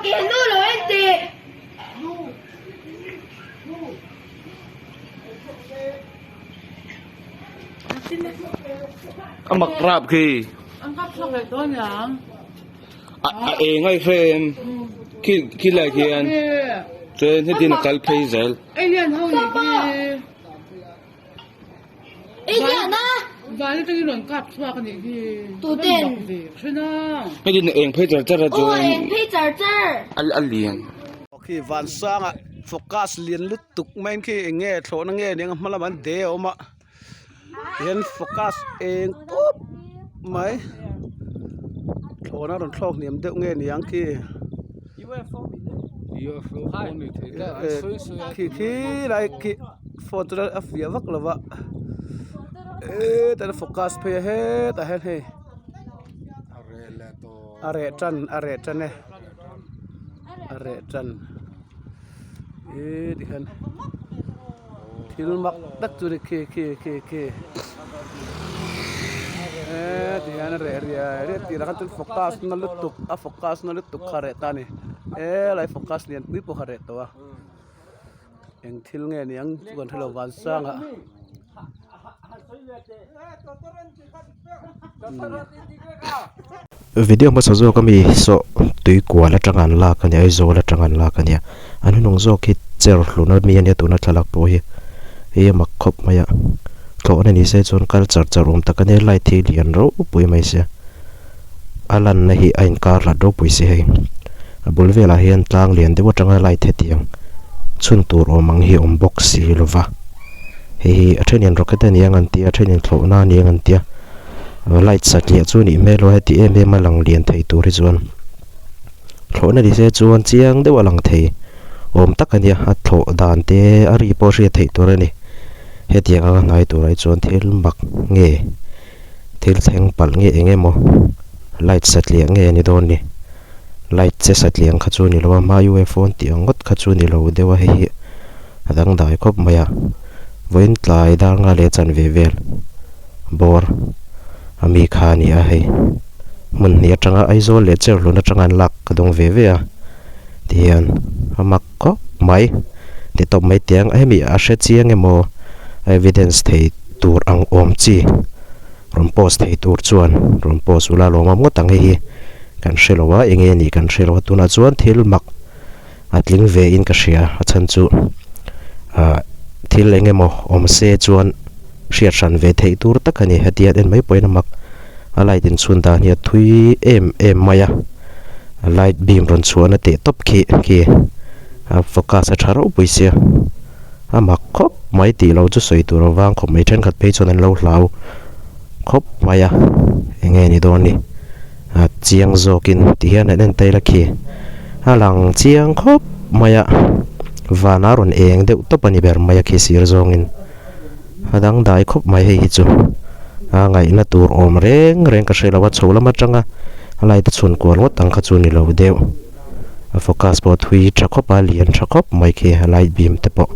Ke nu lo en teh. A mak rap khi. An kap chhuak leh dawn niang. A a eng a i hre em? Khi khi lai khian chuan hetin a kal phei zel. Alien ho nih khi. Alien a. Van atangin rawn kap chhuak a nih khi. Tuten. Hetin a eng phei char char a chuan. Aw a eng phei char char. A lian. Khi vansanga focus lian lutuk mai khi eng nge thlawhna nge nia hma lamah an de a awm a hian focus eng pup mai thlawhna rawn thlawk hniam deuh nge niang khi khi khi lai khi phone chu a fiah vak lo va hetah focus phei a hetah hian hei a reh tan a reh tan e. A reh tan ih tikhian thil mak tak chu ni khi khi khi khi eee tikhian a reh riai riai tirah khan chuan focus na lutuk a focus na lutuk kha a reh ta a ni helai focus lian pui pawh kha a reh tawh a eng thil nge niang chu kan hrelo vansangah. Video hmasa zawk ami saw tui kual atanga an lak ania Aizawl atanga an lak ania an hnung zawk hi chair hlun ami ania tuna thlalak pawh hi hei a mak khawp mai a thlawhna ni se chuan kal char char awm tak ania light hi lian ropui mai sia a lanna hi a inkar hlat ropui si hei a bul velah hian tlang lian deuh atanga light hetiang chhun tur awm ang hi a awm bawk si lova hei hi a thenin rocket a ni ang an tia a thenin thlawhna a ni ang an tia. Light satliah chu nih hmel lo a heti em em a lang lian thei tur hi chuan thlawhna ni se chuan chiang deuh a lang thei awm tak a nia a thlawh dan te a ri pawh hriat theih tur a ni hetiang anga hnai turah hi chuan thil mak nge thil thleng palh nge eng emaw light satliah nge a ni dawn ni light che satliah ang kha chu a ni lo a hma UFO an tih ang ngawt kha chu a ni lo deuh a hei hi a dangdai khawp mai a vawiin tlai dar nga leh chanve vel. bawr a mi kha a ni a hei hmun hnih atanga Aizawl leh Cherhlun atanga an lak ka dawng ve ve a tihian a mak khawp mai ti tawp mai teh ang hemi a hre chiang emaw a evidence thei tur ang awm chi rawn post thei tur chuan rawn post ula lawm a ngawt ang hei hi kan hre lo a enge nih kan hre lo a tunah chuan thil mak a tling ve in ka hria a chhan chu ah thil eng emaw awm se chuan hriat hran ve theih tur tak a ni hetia en mai pawhin a mak a light inchhun dan hi a thui em em mai a a light beam rawn chhuahna teh tawp khi khi a focus a tha ropui sia a mak khawp mai tih loh chu sawi tur a vang khawp mai thenkhat phei chuan an lo hlau khawp mai a eng nge ni dawn ni. A chiang zawkin ti hian an en tail a khi a lang chiang khawp mai a van a rawn eng deuh tawp a ni ber mai a khi sir zawngin a dangdai khawp mai hei hi chu a ngaihna tur awm reng reng ka hre lo a chho lam atanga a light a chhun kual ngawt ang kha chu ni lo deuh a focus pawh a thui tha khawp a lian tha khawp mai khi a light beam te pawh.